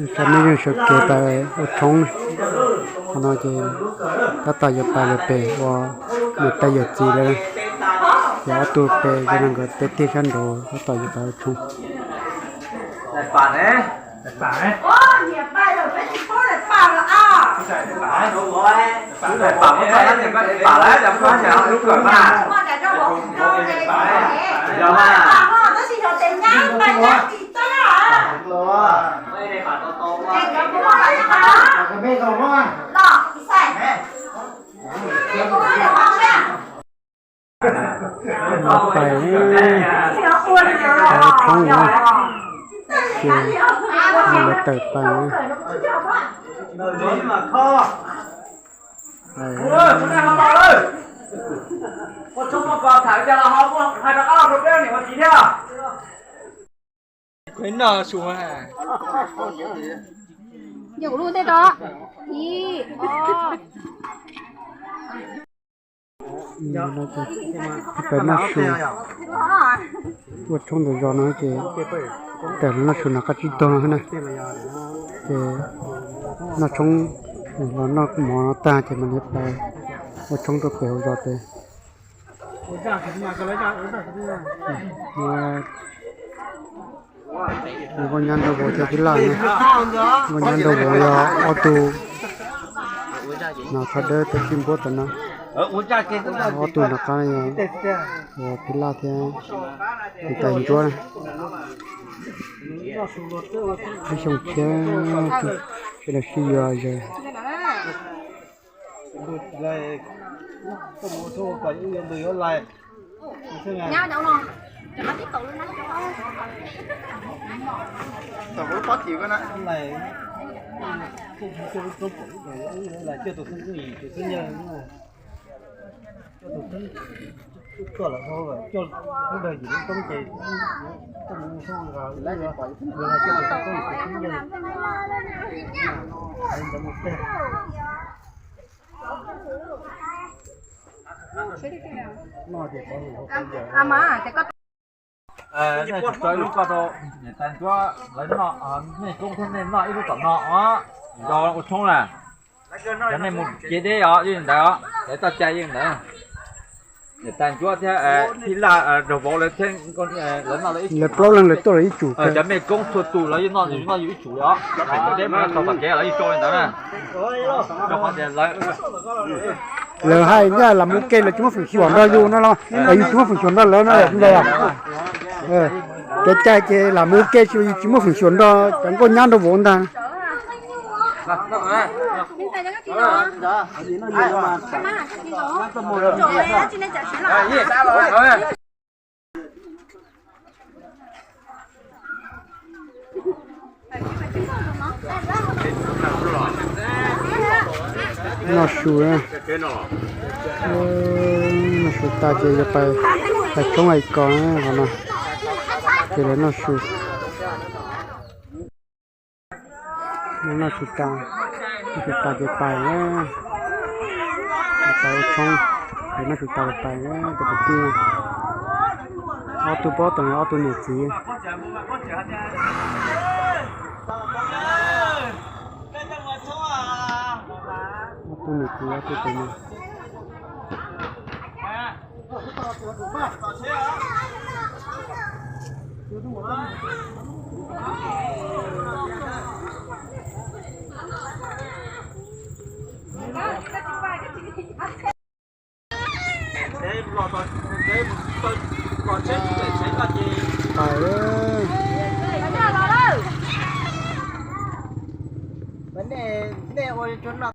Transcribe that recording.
Peb yeej sawv kev pais ua tshoob. Qhov no ces tab tom yuav pais lawm pem uas niam tais yawm txiv lawv, ces ob tug pem ces no nkawd teb tiag sab nraud tab tom yuav pais ua tshoob. Pais, pais tshoob na, ces lawv tawm pais na. Pais noj su, ua tshoob ntawm zos no ces tawm los noj su nram qab tsib taug no xwb na. Ces noj tshoob, los noj mov no tag ces mam li pais ua tshoob rau pem hauv zos pem. Nkauj nyab nraug vauv thiab phij laj na. Nkauj nyab nraug vauv yog ob tug no, thaj dawb tab sis npuab tom no. Ob tug nram qab no yog phij laj thiab niam tais ntsuab na. Ib xyoo tshiab ces los sib yuav zog. Lub ko rau niam tais ntsuab lawv noj, nej koob thiab nej noj ib lub tom no os. Zos ua tshoob na, cov nej mus kev deb os, yeej ntawd os, lawv txoj cai yeej ntawd. Niam tais ntsuab thiab phij laj nraug vauv lawv thiab, lawv noj lawv ib, lawv plaub leeg lawv tuaj lawv ib tsum. Cov nej koob txhua tus lawv yeej noj, noj yus ib tsum li os. Deb mus tau tom kev lawv yeej rau li ntawd na. Rau qhov tias lawv, lawv hais tias lam mus ua ke lawv tsis muaj feem xyuam nrog yus no los yus tsis muaj feem xyuam nrog lawv no ntag. Kev cai ces lam mus ua ke tsis, yus tsis muaj feem xyuam nrog cov nkauj nyab nraug vauv ntag. Noj su, noj su tas ces yuav pais, pais tshoob hais kos qhov no, ces lawv noj su. Noj su tas, noj su tas ces pais, pais ua tshoob, ces noj su tas pais, cov kwv tij, ob tug paub tau ob tug niam txiv. Ob tug niam txiv ob tug tes no.